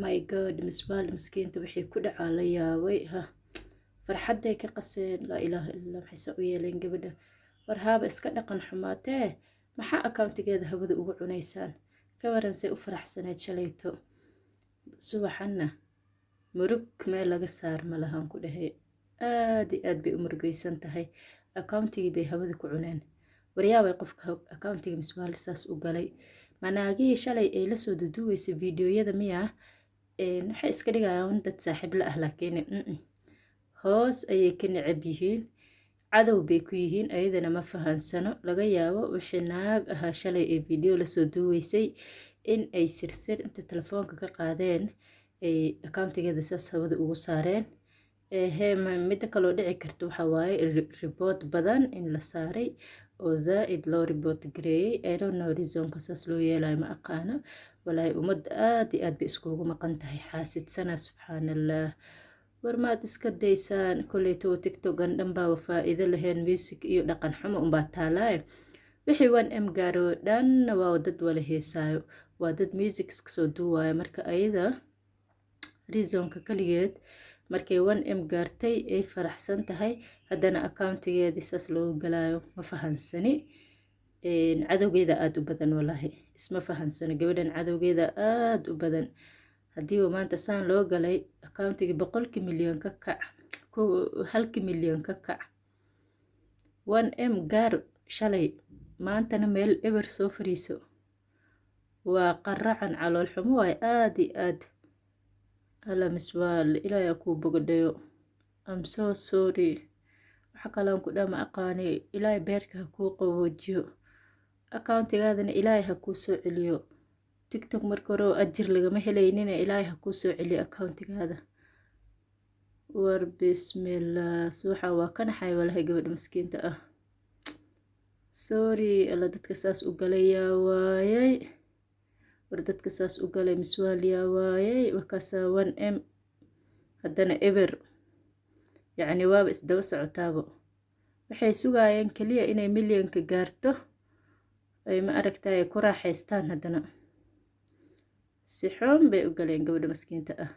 My God, Miswaal miskiinta wixii ku dhacaa la yaabay. Ha, farxadday ka qaseen. Laa ilaaha illa, maxayse u yeeleen gabadha? War haaba iska dhaqan xumaatee, maxaa accountigeeda hawada ugu cunaysaan? Ka waransay u faraxsaneyd shalayto, subaxanna murug meel laga saar ma lahan ku dhahay. Aad iyo aad bay u murugaysan tahay. Accountigii bay hawada ku cuneen. Waryaabay qofka accountiga Miswaal saas u galay? Manaagihii shalay ay lasoo duduweysay videoyada miyaa? Waxay iska dhigayaan dad saaxiib la ah, laakiin hoos ayay ka necab yihiin, cadow bay ku yihiin. Ayadana ma fahansano. Laga yaabo wixii naag ahaa shalay ee video lasoo duuweysay in ay sirsir inta telefoonka ka qaadeen ay accountigeeda saas hawada ugu saareen. Ehe, midda kaloo dhici karta waxaa waaye report badan in la saaray oo zaa-id loo report gareeyey. I don't know reasonka saas loo yeelayo, ma aqaano walaahi. Ummadda aad iyo aad bay iskugu maqan tahay, xaasidsana. Subxaan Allah, war maad iska daysaan? Koleyto TikTokan dhan baaba faa'iido lahayn, music iyo dhaqan xumo unbaa taalaaye. Wixii 1M gaaro dhanna waa dad wala heesaayo, waa dad music iska soo duuwaayo. Marka ayada reasonka kaligeed markay 1M gaartay ay faraxsan tahay, haddana accountigeedii saas loogu galaayo, ma fahansani. Cadowgeeda aada u badan walaahi, isma fahansano gabadhan. Cadowgeeda aada u badan. Haddiiba maanta saan loo galay accountigii, 100kii milyan ka kac, 1kii milyan ka kac. 1M gaar shalay, maantana meel eber soo fariiso, waa qaracan, calool xumo waay aada iyo aad. Alla Miswaal, Ilaahay kuu bogadhayo. I'm so sorry, waxa kaloon ku dhama aqaani. Ilaahay beerka ha kuu qaboojiyo, accountigaadana Ilaahay ha kuu soo celiyo. TikTok marka hore oo ajir lagama helaynina, Ilaahay ha kuu soo celiyo accountigaada. War bismillah, suuxa waa ka naxay walahi gabadha maskiinta ah. Sorry. Alla, dadka saas u galay yaa waayay? War dadka saas u galay Miswaal yaa waayay? Wakaasaa 1M haddana eber, yacni waaba isdaba socotaabo. Waxay sugaayeen keliya inay milyanka gaarto ay, ma aragtay, ku raaxaystaan. Haddana si xun bay u galeen gabadha maskiinta ah.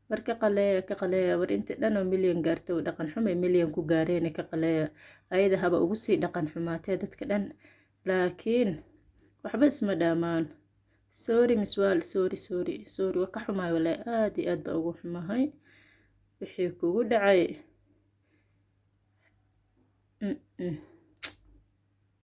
War ka qaleeya, ka qaleeya. War inta dhan oo milyan gaarta oo dhaqan xumay milyan ku gaareen, ka qaleeya. Ayada haba ugu sii dhaqan xumaatee dadka dhan, laakiin waxba isma dhaamaan. Sorry Miswaal, sorry, sorry, sorry. Waa ka xumaay walaahi, aad iyo aad baa ugu xumahay wixii kugu dhacay.